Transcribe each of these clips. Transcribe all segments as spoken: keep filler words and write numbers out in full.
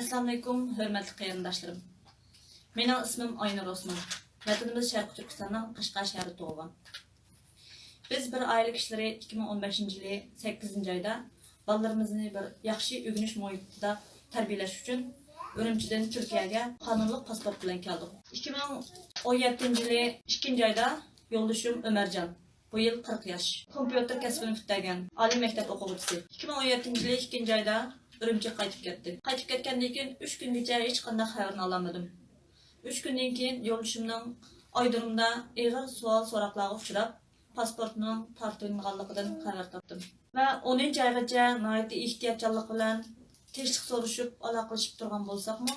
ئەسسالامۇئەلەيكۇم، ھۆرمەتلىك قېرىنداشلىرىم. مېنىڭ ئىسمىم ئاينۇر ئوسمان. ۋەتىنىمىز شەرقىي تۈركىستاننىڭ قەشقەر شەھىرىدە تۇغۇلغان. بىز بىر ئائىلە كىشىلىرى ئىككى مىڭ ئون بەشىنچى يىلى سەككىزىنچى ئايدا بالىلىرىمىزنى بىر ياخشى ئۆگىنىش مۇھىتىدا تەربىيەلەش ئۈچۈن ئۈرۈمچىدىن تۈركىيەگە قانۇنلۇق پاسپورت بىلەن كەلدۇق. ئىككى مىڭ ئون يەتتىنچى يىلى ئىككىنچى ئايدا يولدىشىم ئۆمەرجان، بۇ يىل قىرىق ياش، كومپيۇتېر كەسپىنى پۈتتۈرگەن ئالىي مەكتەپ ئوقۇغۇچىسى. ئىككى مىڭ ئون يەتتىنچى يىلى ئىككىنچى ئايدا ئۈرۈمچىگە قايتىپ كەتتى. قايتىپ كەتكەندىن كېيىن ئۈچ كۈنگىچە ھېچقانداق خەۋىرىنى ئالالمىدىم. ئۈچ كۈندىن كېيىن يولدىشىمنىڭ ئايرودرومدا ئېغىر سوئال-سوراقلارغا ئۇچراپ، پاسپورتىنىڭ تارتىۋېلىنغانلىقىدىن خەۋەر تاپتىم. ۋە ئونىنچى ئايغىچە ناھايىتى ئېھتىياتچانلىق بىلەن تىنچلىق سورىشىپ، ئالاقىلىشىپ تۇرغان بولساقمۇ،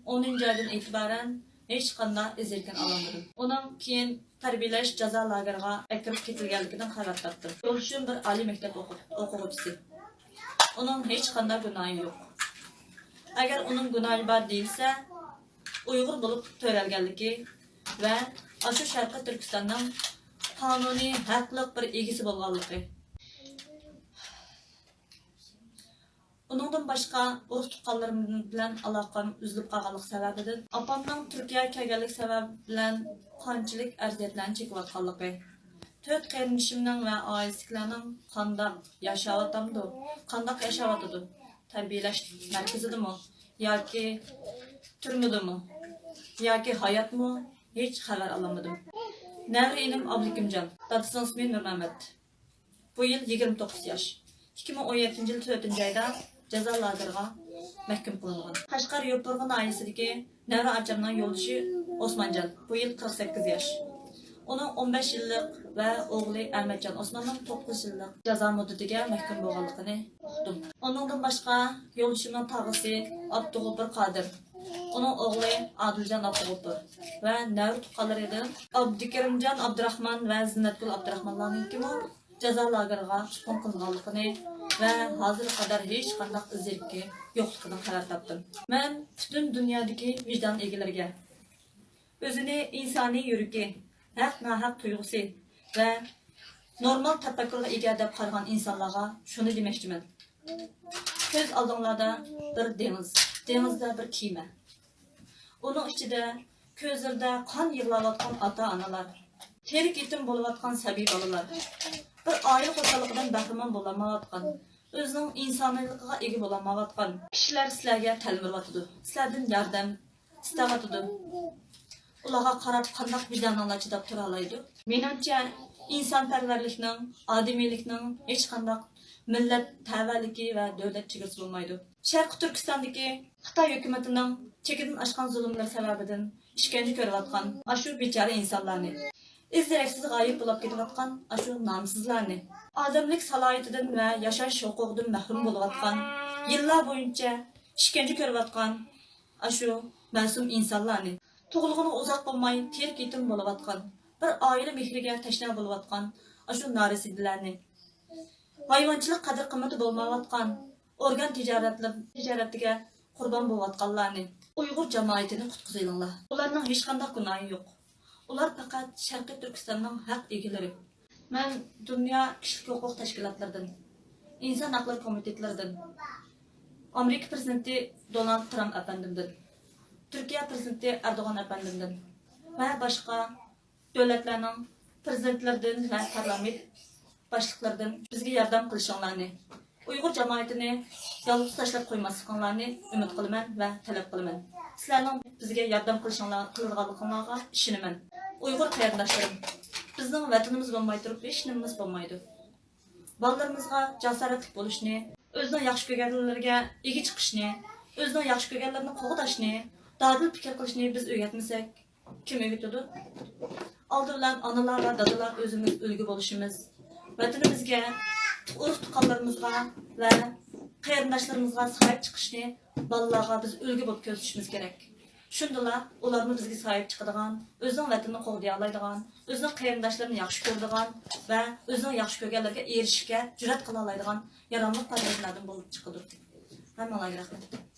ئونىنچى ئايدىن ئېتىبارەن ھېچقانداق ئىز-دېرىكىنى ئالالمىدىم. ئۇنىڭ كېيىن تەربىيەلەش جازا لاگېرىغا ئەكىرىپ كېتىلگەنلىكىدىن خەۋەر تاپتىم. يولدىشىم بىر ئالىي مەكتەپ ئوقۇ-، ئوقۇغۇچىسى. ئۇنىڭ ھېچقانداق گۇناھى يوق. ئەگەر ئۇنىڭ گۇناھى بار دېيىلسە، ئۇيغۇر بولۇپ تۆرەلگەنلىكى ۋە ئاشۇ شەرقىي تۈركىستاننىڭ قانۇنىي ھەقلىق بىر ئىگىسى بولغانلىقى. ئۇنىڭدىن باشقا، ئۇرۇق-تۇغقانلىرىم بىلەن ئالاقەم ئۈزۈلۈپ قالغانلىقى سەۋەبىدىن، ئاپامنىڭ تۈركىيەگە كەلگەنلىكى سەۋەبى بىلەن قانچىلىك ئەزىيەتلەرنى چېكىۋاتقانلىقى، تۆت قېرىندىشىمنىڭ ۋە ئائىلىسىدىكىلەرنىڭ قانداق ياشاۋاتامدۇ، قانداق ياشاۋاتىدۇ، تەربىيەلەش مەركىزىدىمۇ ياكى تۈرمىدىمۇ ياكى ھاياتمۇ، ھېچ خەۋەر ئالالمىدىم. نەۋرە ئىنىم ئابلىكىمجان، دادىسىنىڭ ئىسمى نۇرمەمەت. بۇ يىل يىگىرمە توققۇز ياش. ئىككى مىڭ ئون يەتتىنچى يىل تۆتىنچى ئايدا جازا لاگېرىغا مەھكۇم قىلىنغان. قەشقەر يوپۇرغا ناھىيەسىدىكى نەۋرە ئاچامنىڭ يولدىشى ئوسمانجان، بۇ يىل قىرىق سەككىز ياش. ئۇنىڭ ئون بەش يىللىق ۋە ئوغلى ئەمەتجان ئوسماننىڭ توققۇز يىللىق جازا مۇددىتىگە مەھكۇم بولغانلىقىنى ئۇقتۇم. ئۇنىڭدىن باشقا، يولدىشىمنىڭ تاغىسى ئابدۇغوپۇر قادىر، ئۇنىڭ ئوغلى ئادىلجان ئابدۇغوپۇر ۋە نەۋرە تۇغقانلىرىدىن ئابدۇكېرىمجان ئابدۇراخمان ۋە زىننەتگۈل ئابدۇراخمانلارنىڭكىمۇ جازا لاگېرىغا تۇتقۇن قىلىنغانلىقىنى ۋە ھازىرغا قەدەر ھېچقانداق ئىز-دېرىكى يوقلۇقىدىن خەۋەر تاپتىم. مەن پۈتۈن دۇنيادىكى ۋىجدان ئىگىلىرىگە، ئۆزىنى ئىنسانىي يۈرىكى، ھەق-ناھەق تۇيغۇسى ۋە نورمال تەپەككۇرغا ئىگە دەپ قارىغان ئىنسانلارغا شۇنى دېمەكچىمەن. كۆز ئالدىڭلاردا بىر دېڭىز، دېڭىزدا بىر كېمە. ئۇنىڭ ئىچىدە كۆزلىرىدە قان يىغلاۋاتقان ئاتا-ئانىلار، تىرىك يېتىم بولۇۋاتقان سەبىي بالىلار، بىر ئائىلە خۇشاللىقىدىن بەھرىمەن بولالمايۋاتقان، ئۆزىنىڭ ئىنسانىيلىقىغا ئىگە بولالمايۋاتقان كىشىلەر سىلەرگە تەلمۈرۈۋاتىدۇ، سىلەردىن ياردەم ئىستەۋاتىدۇ. ئۇلارغا قاراپ قانداق ۋىجدانىڭلار چىداپ تۇرالايدۇ؟ مېنىڭچە، ئىنسانپەرۋەرلىكنىڭ، ئادىمىيلىكنىڭ ھېچقانداق مىللەت تەۋەلىكى ۋە دۆلەت چېگرىسى بولمايدۇ. شەرقىي تۈركىستاندىكى خىتاي ھۆكۈمىتىنىڭ چېكىدىن ئاشقان زۇلۇملىرى سەۋەبىدىن ئىشكەنجە كۆرۈۋاتقان ئاشۇ بىچارە ئىنسانلارنى، ئىز-دېرەكسىز غايىب بولۇپ كېتىۋاتقان ئاشۇ نامسىزلارنى، ئادەملىك سالاھىيىتىدىن ۋە ياشاش ھوقۇقىدىن مەھرۇم بولۇۋاتقان، يىللار بويىچە ئىشكەنجە كۆرۈۋاتقان ئاشۇ مەسۇم ئىنسانلارنى، تۇغۇلغىنىغا ئۇزاق بولماي تىرىك يېتىم بولۇۋاتقان، بىر ئائىلە مېھرىگە تەشنا بولۇۋاتقان ئاشۇ نارەسىدىلەرنى، ھايۋانچىلىق قەدىر-قىممىتى بولمايۋاتقان، ئورگان تىجارەتلىرى، تىجارىتىگە قۇربان بولۇۋاتقانلارنى، ئۇيغۇر جامائىتىنى قۇتقۇزۇۋېلىڭلار. ئۇلارنىڭ ھېچقانداق گۇناھى يوق. ئۇلار پەقەت شەرقىي تۈركىستاننىڭ ھەق ئىگىلىرى. مەن دۇنيا كىشىلىك ھوقۇق تەشكىلاتلىرىدىن، ئىنسان ھەقلىرى كومىتېتلىرىدىن، ئامېرىكا پىرېزىدېنتى دونالد ترامپ ئەپەندىمدىن، تۈركىيە پىرېزىدېنتى ئەردوغان ئەپەندىمدىن ۋە باشقا دۆلەتلەرنىڭ پىرېزىدېنتلىرىدىن ۋە پارلامېنت باشلىقلىرىدىن بىزگە ياردەم قىلىشىڭلارنى، ئۇيغۇر جامائىتىنى يالغۇز تاشلاپ قويماسلىقىڭلارنى ئۈمىد قىلىمەن ۋە تەلەپ قىلىمەن. سىلەرنىڭ بىزگە ياردەم قىلىشىڭلار، قىلىدىغانلىقىڭلارغا ئىشىنىمەن. ئۇيغۇر قېرىنداشلىرىم، بىزنىڭ ۋەتىنىمىز بولماي تۇرۇپ ھېچ نېمىمىز بولمايدۇ. بالىلىرىمىزغا جاسارەتلىك بولۇشنى، ئۆزىنىڭ ياخشى كۆرگەنلىرىگە ئىگە چىقىشنى، ئۆزىنىڭ ياخشى كۆرگەنلىرىنى قوغداشنى، دادىل پىكىر قىلىشنى بىز ئۆگەتمىسەك، كىم ئۆگىتىدۇ؟ ئالدى بىلەن ئانىلار ۋە دادىلار ئۆزىمىز ئۈلگە بولۇشىمىز، ۋەتىنىمىزگە، ئۇرۇق-تۇغقانلىرىمىزغا ۋە قېرىنداشلىرىمىزغا ساھىب چىقىشنى بالىلارغا بىز ئۈلگە بولۇپ كۆرسىتىشىمىز كېرەك. شۇندىلا ئۇلارمۇ بىزگە ساھىب چىقىدىغان، ئۆزىنىڭ ۋەتىنىنى قوغدىيالايدىغان، ئۆزىنىڭ قېرىنداشلىرىنى ياخشى كۆرىدىغان ۋە ئۆزىنىڭ ياخشى كۆرگەنلىرىگە ئېرىشىشكە جۈرئەت قىلالايدىغان ياراملىق پەرزەنتلەردىن بولۇپ چىقىدۇ. ھەممىڭلارغا رەھمەت.